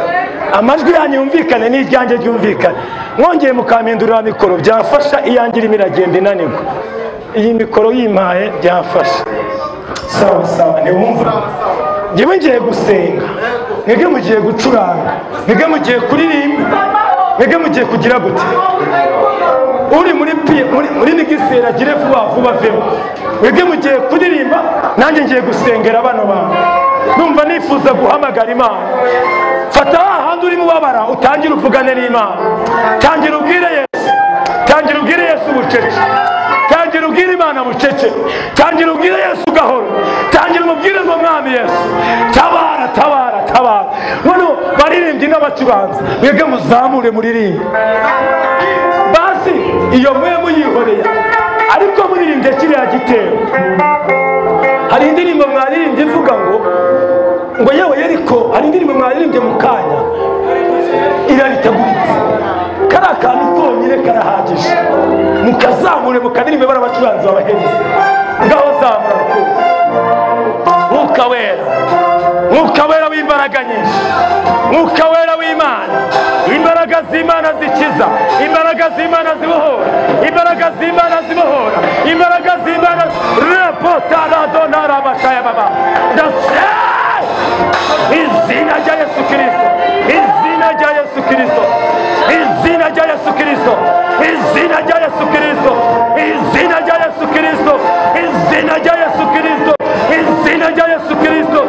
amajwi yanyu yumvikane n'iryanjye ryumvikane. Mwongeye mukampindurira mikoro byafasha, iyanjye irimo iragenda inanirwa. Iyi mikoro yimpaye byafasha. Sawa sawa, ntiwumva? Njyewe ngiye gusenga, mwebwe mugiye gucuranga, mwebwe mugiye kuririmba, mwebwe mugiye kugira gute? Uri muri muri migisera agire vuba vuba vemo. Mwebwe mugiye kuririmba, nanjye ngiye gusengera bano bantu. Numva nifuza guhamagara Imana. Fata ahandi urimo ubabara, utangire uvugane n'Imana. Tangira ubwire Yesu, tangira ubwire Yesu bucece, tangira ubwire Imana bucece, tangira ubwire Yesu gahoro, tangira umubwire ngo Mwami Yesu tabara, tabara, tabara. Noneho baririmbyi n'abacuranzi, mwebwe muzamure muririmbe. Basi iyo mwe muyihoreye, ariko muririmbye kiriya gitero. Hari indirimbo mwaririmbye ivuga ngo yewe Yeriko, hari indirimbo mwaririmbye mu kanya iraritaguritse. Kari akantu konyine karahagije, mukazamure mukadirimbe barabacuranzi babahereza. Ngaho zamura rukundo. Mwuka wera, Mwuka wera w'imbaraga nyinshi, Mwuka wera w'Imana, imbaraga z'Imana zikiza, imbaraga z'Imana zibohora, imbaraga z'Imana zibohora, imbaraga z'Imana repotaradonarabashaya baba. Izina rya Yesu Kristo, izina rya Yesu Kristo, izina rya Yesu Kristo, izina rya Yesu Kristo, izina rya Yesu Kristo, izina rya Yesu Kristo, izina rya Yesu Kristo.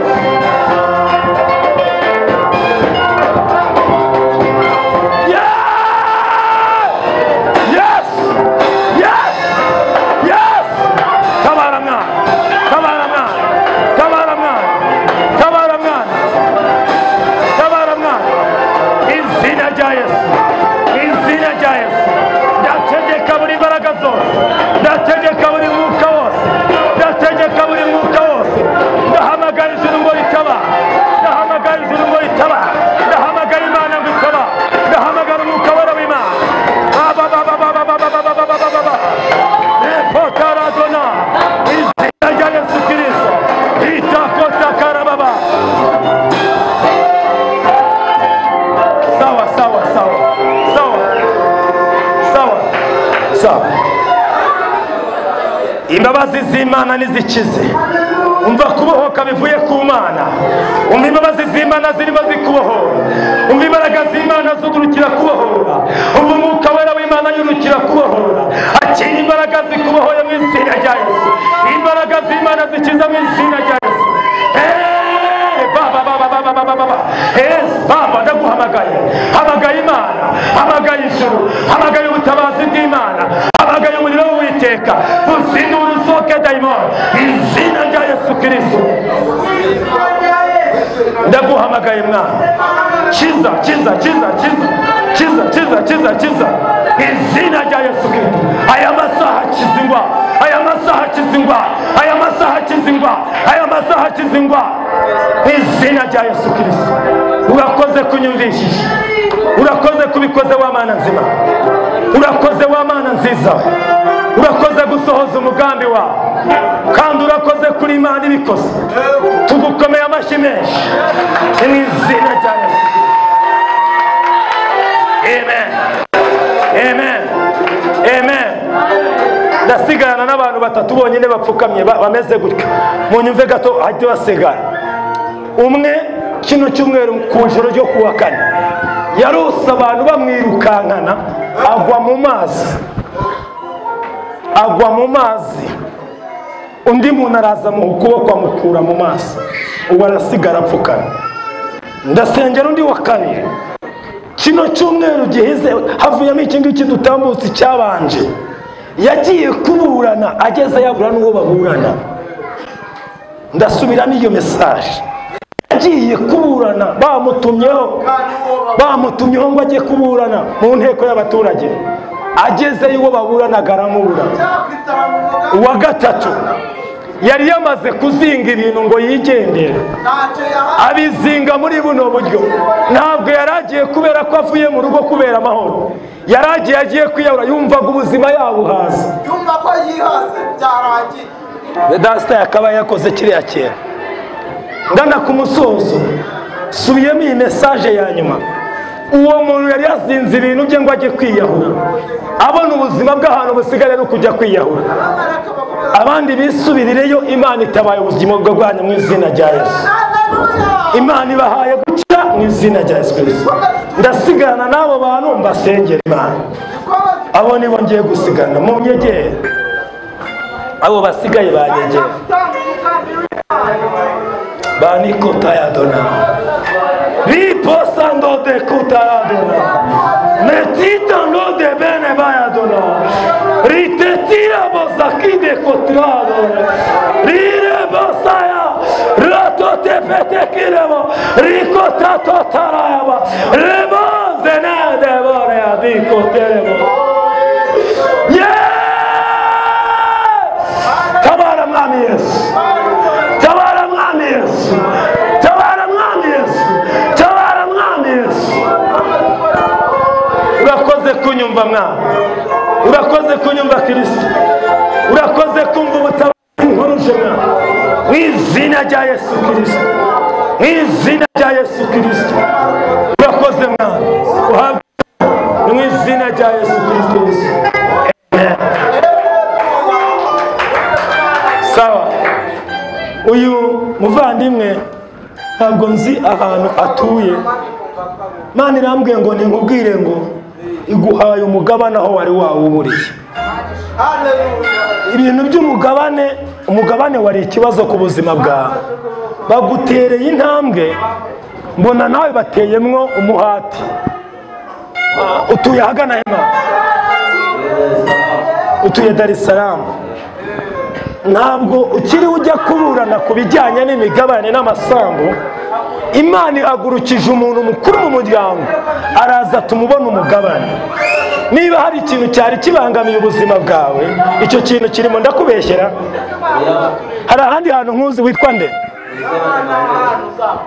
Yes! Yes! Yes! Tabara mwana, tabara mwana, tabara mwana, tabara mwana, tabara mwana. Izina rya Yesu, izina rya Yesu. Ndategeka buri mbaraga zose, ndategeka buri mwuka wose, ndategeka buri mwuka wose. Ndahamagara ijuru ngo ritaba, ndahamagara ijuru ngo ritaba, ndahamagara Imana ngo itaba, ndahamagara umwuka wera w'Imana. Ba ba ba ba ba ba ba ba ba ba ba ba ba. Repotaradona, izina rya Yesu Kristo. Itakotakarababa. Sawa sawa sawa sawa sawa sawa. Imbabazi z'Imana nizikize. Umva kubohoka bivuye ku Mana. Umva imbabazi z'Imana zirimo zikubohora. Umva imbaraga z'Imana zugurukira kubohora. Umva umwuka wera w'Imana yurukira kubohora. Akira imbaraga zikubohoye mu izina rya Yesu. Imbaraga z'Imana zikiza mu izina rya Yesu. Baba baba baba baba baba. Baba ndaguhamagaye. Hamagaye Imana, hamagaye ijuru, hamagaye ubutabazi bw'Imana, hamagaye umuriro w'Uwiteka. Uzindura usohoke dayimoni. Izina rya Yesu Kristo. Ndaguhamagaye mwana. Kiza, kiza, kiza, kiza. Kiza, kiza, kiza, kiza. Izina rya Yesu Kristo. Aya masaha akiza indwara. Aya masaha akiza indwara. Aya masaha akiza indwara. Aya masaha akiza indwara. Izina rya Yesu Kristo. Urakoze kunyumvishije. Urakoze kubikoze wa Mana nzima. Urakoze wa Mana nziza. Urakoze gusohoza umugambi wawe. Kandi urakoze kuri Imana ibikoze. Tugukomeye amashyi menshi. Mu izina rya Yesu. Amen. Amen. Amen. Ndasigarana n'abantu batatu bonyine bapfukamye bameze gutya. Munyumve gato hajye basigara. Umwe kino cyumweru ku ijoro ryo kuwa kane yarose abantu bamwirukankana agwa mu mazi, agwa mu mazi. Undi muntu araza mu kuboko amukura mu mazi, ubu arasigara apfukamye. Ndasengera undi wa kabiri. Kino cyumweru gihize havuyemo iki ngiki dutambutse cyabanje, yagiye kuburana ageze yabura n'uwo baburana. Ndasubiramo iyo message. Yagiye kuburana bamutumyeho ngo ajye kuburana mu nteko y'abaturage, agezeyo uwo baburanaga aramubura. Uwa gatatu yari yamaze kuzinga ibintu ngo yigendere, abizinga muri buno buryo. Ntabwo yaragiye kubera ko avuye mu rugo kubera amahoro, yaragiye agiye kwiyahura, yumvaga ubuzima yabuhaze, yumva ko yihase byarangiye. Vedasta yakaba yakoze kiriya kera. Ngana ku musozo, subiyemo iyi message ya nyuma. Uwo muntu yari yazinze ibintu bye ngo ajye kwiyahura, abona ubuzima bw'ahantu busigaye ari ukujya kwiyahura. Abandi bisubirireyo, Imana itabaye ubuzima bwanyu mu izina rya Yesu. Imana ibahaye gukira mu izina rya Yesu Kristo. Ndasigarana n'abo bantu mbasengera Imana. Abo nibo ngiye gusigana, munyegere. Abo basigaye banyegere. Banikotayadona. Riposando de kutayadona. Metitando de bene bayadona. Ritetira bozaki de kotradona. Rire bosaya. Rato tepete kirebo. Rikota totarayaba. Rebo zene de borea dikoterebo. Yeah! Tabara mwami Yesu. kunyumva mwana, urakoze kunyumva Kristo, urakoze kumva ubutabazi nkuruje mwana, mu izina rya Yesu Kristo, mu izina rya Yesu Kristo. Urakoze mwana, uhabwe mu izina rya Yesu Kristo. Yesu, amen. Sawa, uyu muvandimwe ntabwo nzi ahantu atuye. Imana irambwiye ngo ninkubwire ngo iguhaye umugabane aho wari wawuburiye. Ibintu by'umugabane, umugabane wari ikibazo ku buzima bwawe. Bagutereye intambwe, mbona nawe bateyemwo umuhati. Utuye ahagana hema, utuye Dar es Salaam. Ntabwo ukiri ujya kuburana ku bijyanye n'imigabane n'amasambu. Imana ihagurukije umuntu mukuru mu muryango, araza tumubona umugabane. Niba hari ikintu cyari kibangamiye ubuzima bwawe, icyo kintu kirimo. Ndakubeshyera? Hari ahandi hantu nkuzi witwa nde?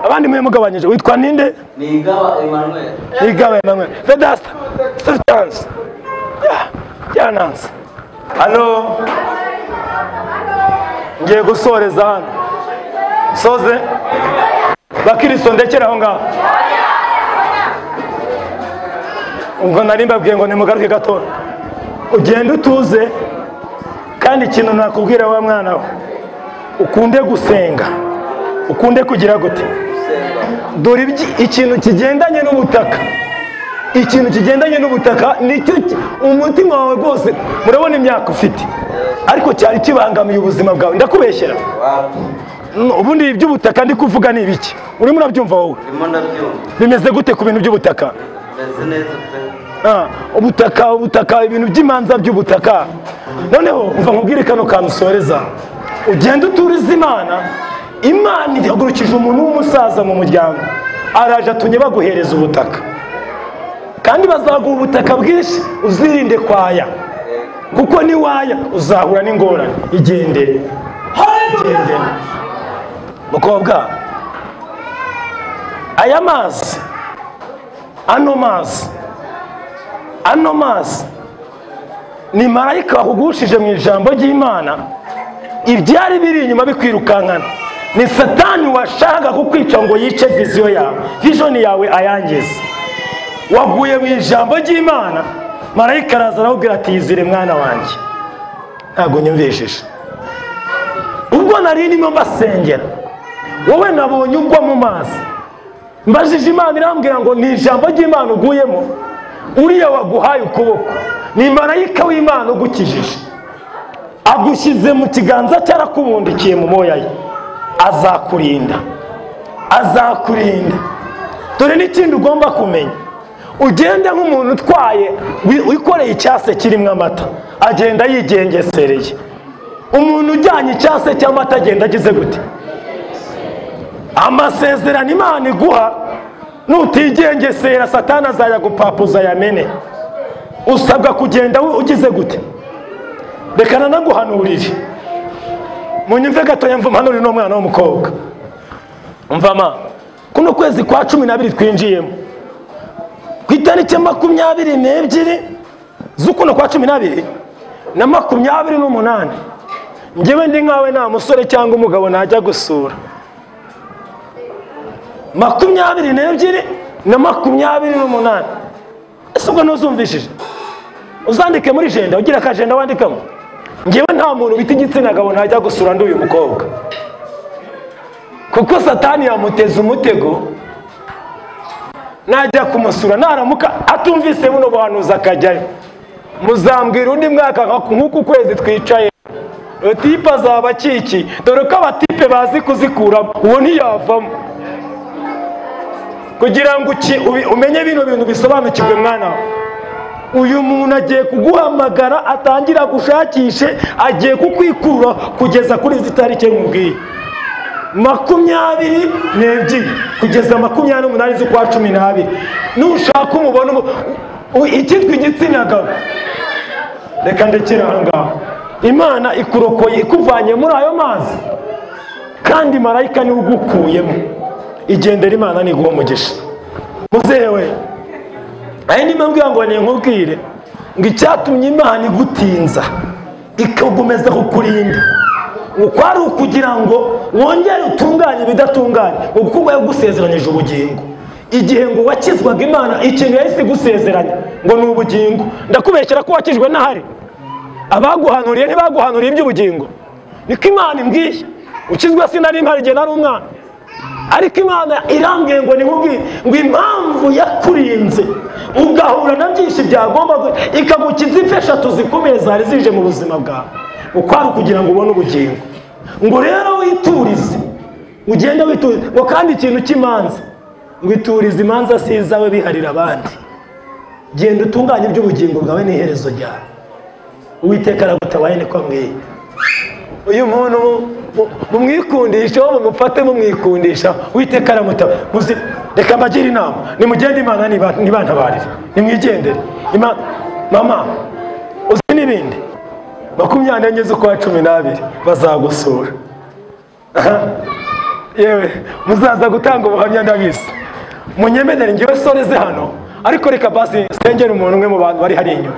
Abandi mwe mugabanyije witwa ninde? Nigaba Emmanuel. Nigaba Emmanuel. Vedasta Sultans. Ya nansi. Halo, ngiye gusoreza hano. Soze bakiristo, ndekera aho ngaho. Ubwo nari mbabwiye ngo nimugaruke gato, ugende utuze. Kandi ikintu nakubwira wa mwana we, ukunde gusenga, ukunde kugira gute. Dore ikintu kigendanye n'ubutaka, ikintu kigendanye n'ubutaka nicyo umutima wawe rwose. Murabona imyaka ufite, ariko cyari kibangamiye ubuzima bwawe. Ndakubeshyera? Ubundi iby'ubutaka ndi kuvuga ni ibiki? Urimo urabyumva wowe? Bimeze gute ku bintu by'ubutaka? Ubutaka, ubutaka, ibintu by'imanza by'ubutaka. Noneho umva nkubwire kano kantu usoreza, ugenda uturiza Imana. Imana ihagurukije umuntu w'umusaza mu muryango, araje atumye baguhereza ubutaka, kandi bazaguha ubutaka bwinshi. Uzirinde kwaya, kuko niwaya uzahura n'ingorane. Igendere, igendere mukobwa. Aya mazi, ano mazi, ano mazi ni marayika wakugushije mu ijambo ry'Imana. Ibyari biri inyuma bikwirukankana ni Satani washaka kukwica ngo yice vision yawe, vision yawe ayangize. Waguye mu ijambo ry'Imana, marayika araza arakubwira ati yizire mwana wanjye. Ntabwo nyumvishije. Ubwo nari ndimo mbasengera, wowe nabonye ugwa mu mazi. Mbajije Imana irambwira ngo ni ijambo ry'Imana uguyemo, uriya waguhaye ukuboko ni marayika w'Imana ugukijije, agushyize mu kiganza cye, arakubundikiye mu moya ye, azakurinda, azakurinda. Dore n'ikindi ugomba kumenya, ugende nk'umuntu utwaye wikoreye icyase kirimo amata, agenda yigengesereye. Umuntu ujyanye icyase cy'amata agenda agize gute? Amasezerano Imana iguha, nutigengesera Satani azajya gupapuza yamene. Usabwa kugenda ugize gute? Reka nanaguhanurire, munyumve gatoya, mpanurire n'umwana w'umukobwa. Umva ma, kuno kwezi kwa 12 twinjiyemo, ku itariki 22 z'ukuno kwa 12 na 28, njyewe ndi nkawe nta musore cyangwa umugabo najya gusura. 22 na 28. Ese ubwo ntuzumvishije? Uzandike muri jenda, ugira akajenda wandikamo. Njyewe nta muntu bita igitsina gabo najya gusura ndi uyu mukobwa, kuko Satani yamuteza umutego. Najya kumusura naramuka atumvise buno buhanuzi akajyayo, muzambwira undi mwaka nk'uku kwezi twicaye, tipe azaba akiki. Dore ko abatipe bazi kuzikuramo, uwo ntiyavamo. Kugira ngo umenye bino bintu bisobanukirwe mwana, uyu muntu agiye kuguhamagara atangira gushakishe, agiye kukwikura kugeza kuri izi tariki nkubwiye, 22 kugeza 28 z'ukwa 12. Nushaka umubona icyitwa igitsina gabo, reka ndekere aho ngaho. Imana ikurokoye ikuvanye muri ayo mazi, kandi marayika niwe ugukuyemo. Igendera, Imana niguha umugisha. Muzehe we, ayo ni mbabwira ngo ninkubwire, Ngo icyatumye Imana igutinza ikagomeza kukurinda ngo kwari ukugira ngo wongere utunganye ibidatunganye, ngo kuko yagusezeranyije ubugingo. Igihe ngo wakizwaga Imana ikintu yahise igusezeranya ngo ni ubugingo. Ndakubeshyera ko wakijwe n'ahari abaguhanuriye ntibaguhanuriye iby'ubugingo. Niko Imana imbwiye. Ukizwa sinari mpari igihe nari umwana, ariko Imana irambwiye ngo nimubwire ngo impamvu yakurinze ugahura na byinshi byagomba ikagukiza impfu eshatu zikomeye zari zije mu buzima bwawe, ukwari kugira ngo ubone ubugingo. Ngo rero witurize, ugende witurize. Ngo kandi ikintu cy'imanza, ngo iturize imanza si izawe biharira abandi. Genda utunganye iby'ubugingo bwawe n'iherezo ryawe. Uwiteka aragutabaye, niko ambwiye. Uyu muntu mumwikundisha, mumufate mumwikundisha, Uwiteka aramutaba. Reka mbagire inama, nimugende Imana nibantabarire, nimwigendere. Mama uzi n'ibindi, 24 z'ukwa 12 bazagusura. Yewe muzaza gutanga ubuhamya ndabizi. Munyemerere ngewe soreze hano, ariko reka basi sengera umuntu umwe mu bantu bari hari inyuma.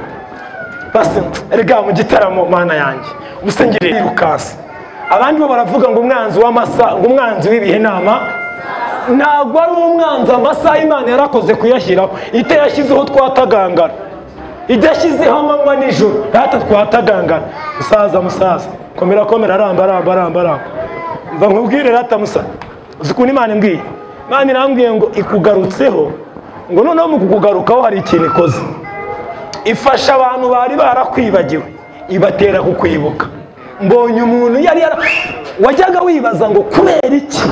Basi erega mu gitaramo Mana yanjye ubusengere yirukasa. Abandi bo baravuga ngo umwanzi w'amasa, ngo umwanzi w'ibihe nama. Ntabwo ari umwanzi, amasaha Imana yarakoze kuyashyiraho. Itayashyizeho twatagangara, idashyizeho amanywa nijoro rata twatagangara. Musaza musaza komera komera, aramba aramba aramba aramba. Mva nkubwire rata musa, uzi ukuntu Imana imbwiye? Imana irambwiye ngo ikugarutseho, ngo noneho mu kukugarukaho hari ikintu ikoze. Ifasha abantu bari barakwibagiwe, ibatera kukwibuka. Mbonye umuntu yari wajyaga wibaza ngo kubera iki,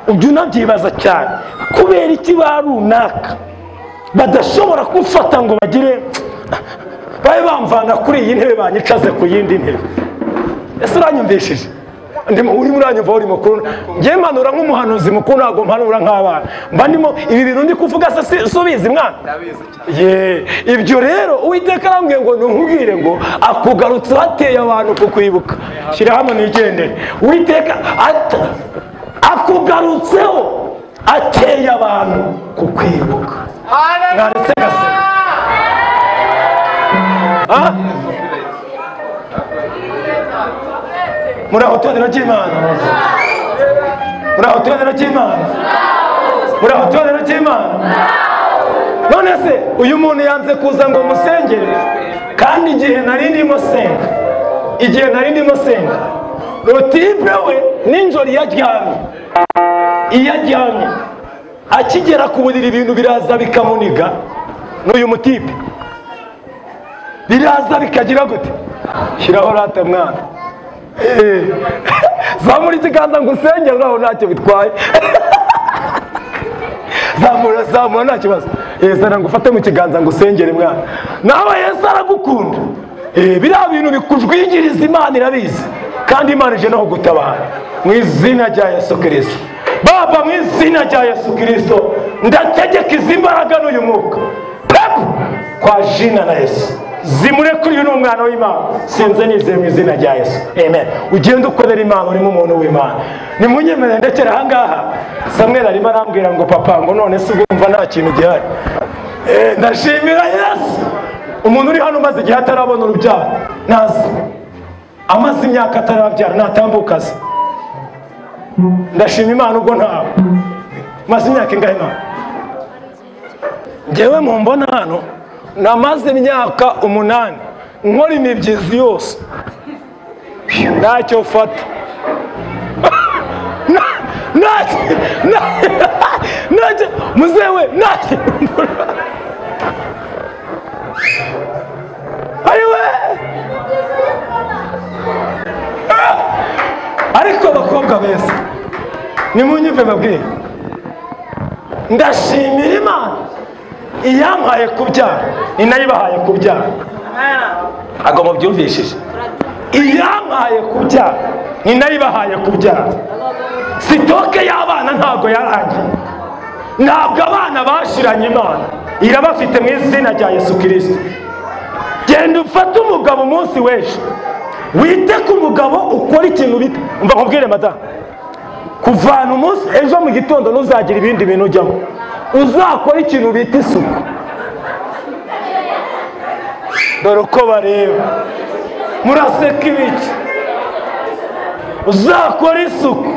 ujya unabyibaza cyane, kubera iki ba runaka badashobora gufata ngo bagire babe bamvana kuri iyi ntebe banyicaze ku yindi ntebe. Ese uranyumvishije? Urimo uranyumva uri mukuru? Njye mpanura nk'umuhanuzi mukuru, ntabwo mpanura nk'abana. Mba ndimo ibi bintu ndi kuvuga se subizi mwana? Ye, ibyo rero Uwiteka arambwiye ngo ntumubwire ngo akugarutse hateye abantu kukwibuka. Shyira hano nigendere. Uwiteka akugarutseho ateye abantu kukwibuka. Mwaretse gase. Muraho torero ry'Imana. Muraho torero ry'Imana. Muraho torero ry'Imana. None se uyu muntu yanze kuza ngo musengere, kandi igihe nari ndimo senga, igihe nari ndimo senga, Rotibe we ninjoro yaryamye, iyaryamye akigera ku buriri ibintu biraza bikamuniga. N'uyu mutipe biraza bikagira gute? Shyiraho rata mwana. Zamura ikiganza ngo usengere, naho ntacyo bitwaye. Zamura zamura nta kibazo. Zana ngo ufate mu kiganza ngo usengere mwana. Nawe Yesu aragukunda. Biriya bintu bikujwigiriza Imana irabizi, kandi Imana ije no kugutabara mu izina rya Yesu Kristo. Baba mu izina rya Yesu Kristo ndategeka izi mbaraga n'uyu mwuka kwa jina la Yesu zimure kuri uyu mwana w'Imana. Sinze nizeye mu izina rya Yesu, amen. Ugende ukorera Imana urimo umuntu w'Imana. Nimunyemere ndekera aha ngaha. Samuel arimo arambwira ngo papa ngo none se ugumva nta kintu gihari. Ndashimira Yesu. Umuntu uri hano umaze igihe atarabona urubyaro nazi, amaze imyaka atarabyara natambuka azi. Ndashima Imana ubwo ntawe maze imyaka ingahe Imana? Njyewe mumbona hano namaze imyaka 8 nkora imibyizi yose ntacyo mfata. Ntacyo muzewe ntacyo ariwe. Ariko abakobwa beza nimunyumve babwire, ndashimira Imana iyampaye kubyara ni nayo ibahaye kubyara. Ntabwo mubyumvishije? Iyampaye kubyara ni nayo ibahaye kubyara. Sitoke y'abana ntabwo yarangiye, ntabwo abana bashiranye Imana irabafite mu izina rya Yesu Kristo. Genda ufate umugabo umunsi w'ejo, wite ku mugabo ukora ikintu bita umva nkubwire madamu, kuvana umunsi ejo mu gitondo ntuzagira ibindi bintu ujyamo, uzakora ikintu bita isuku. Dore uko bareba, muraseka ibiki? Uzakora isuku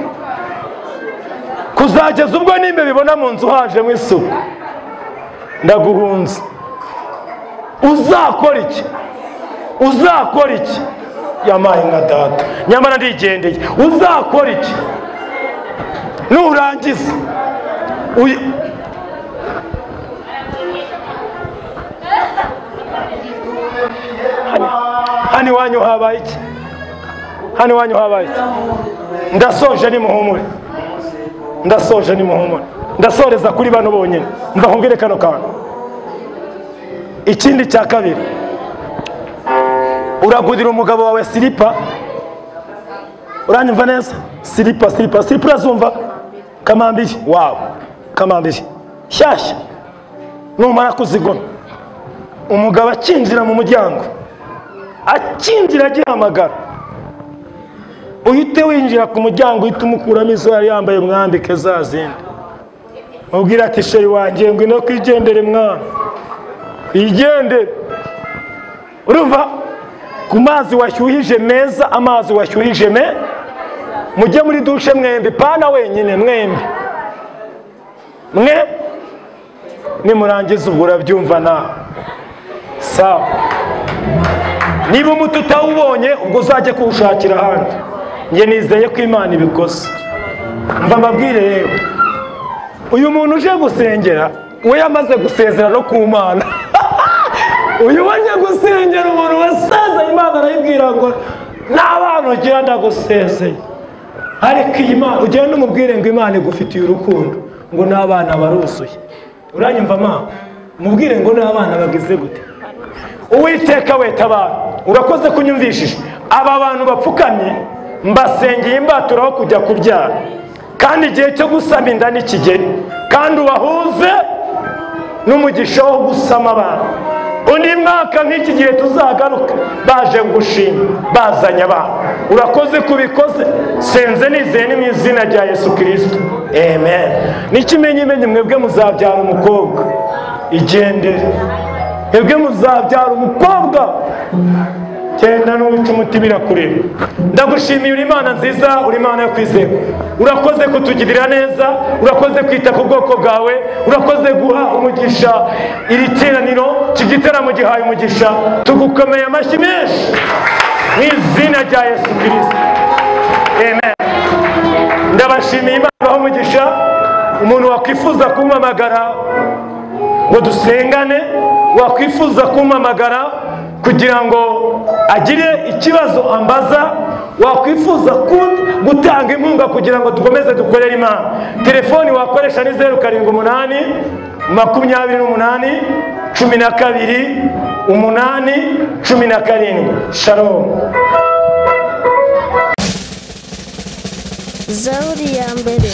kuzageza ubwo nimba bibona mu nzu hajemo isuku. Ndaguhunze. Uzakora iki? Uzakora iki? Yamaye nka data, nyamara ndigendeye. Uzakora iki nurangiza? Hano iwanyu habaye iki? Hano iwanyu habaye iki? Ndasoje nimuhumure, ndasoje nimuhumure, ndasoreza kuri bano bonyine. Mva nkubwire kano kantu. Ikindi cya kabiri, uragurira umugabo wawe silipa. Uranyumva neza? Silipa, silipa, silipa urazumva? Kamambiri wawe, kamambiri shyashya. Numara kuzigona, umugabo akinjira mu muryango, akinjira agihamagara, uhite winjira ku muryango, uhite umukuramo izo yari yambaye, mwambike za zindi. Mubwira ati sheri wanjye ngwino kwigendere mwana, igendere. Urumva? Ku mazi washyuhije meza, amazi washyuhije me, mujye muri dushe mwembi, pana wenyine, mwembi mwe. Nimurangiza ubwo urabyumva nawe. Sawa. Niba umuti utawubonye ubwo uzajye kuwushakira ahandi. Njye nizeye ko Imana ibikoze. Mva mbabwire rero, uyu muntu uje gusengera we yamaze gusezera no ku Mana. Uyu waje gusengera umuntu wasezeye, Imana arayibwira ngo n'abana ugira ndagusezeye. Ariko iyi Imana ugenda umubwire ngo Imana igufitiye urukundo, ngo n'abana baruzuye. Uranyumva ma? Mubwire ngo n'abana bagize gute? Uwiteka we tabara, urakoze kunyumvishije. Aba bantu bapfukamye mbasengeye imbaturaho kujya kubyara, kandi igihe cyo gusama inda nikigere, kandi ubahuze n'umugisha wo gusama abana. Undi mwaka nk'iki gihe tuzagaruka baje gushima, bazanye abana. Urakoze kubikoze, senze nizeye ni mu izina rya Yesu Kristo, amen. N'ikimenyimenyi mwebwe muzabyara umukobwa, igendere. Mwebwe muzabyara umukobwa, genda n'uwica umuti birakureba. Ndagushimiye, uri Imana nziza, uri Imana yo kwizerwa. Urakoze kutugirira neza, urakoze kwita ku bwoko bwawe, urakoze guha umugisha iri teraniro, iki gitaramo gihaye umugisha. Tugukomeye amashyi menshi mu izina rya Yesu Kristo, amen. Ndabashimiye, Imana ibahe umugisha. Umuntu wakwifuza kumpamagara ngo dusengane, wakwifuza kumpamagara kugira ngo agire ikibazo ambaza, wakwifuza gutanga inkunga kugira ngo dukomeze dukorere Imana, telefoni wakoresha ni 078 28 12 8 17. Shalom. Zaburi ya mbere.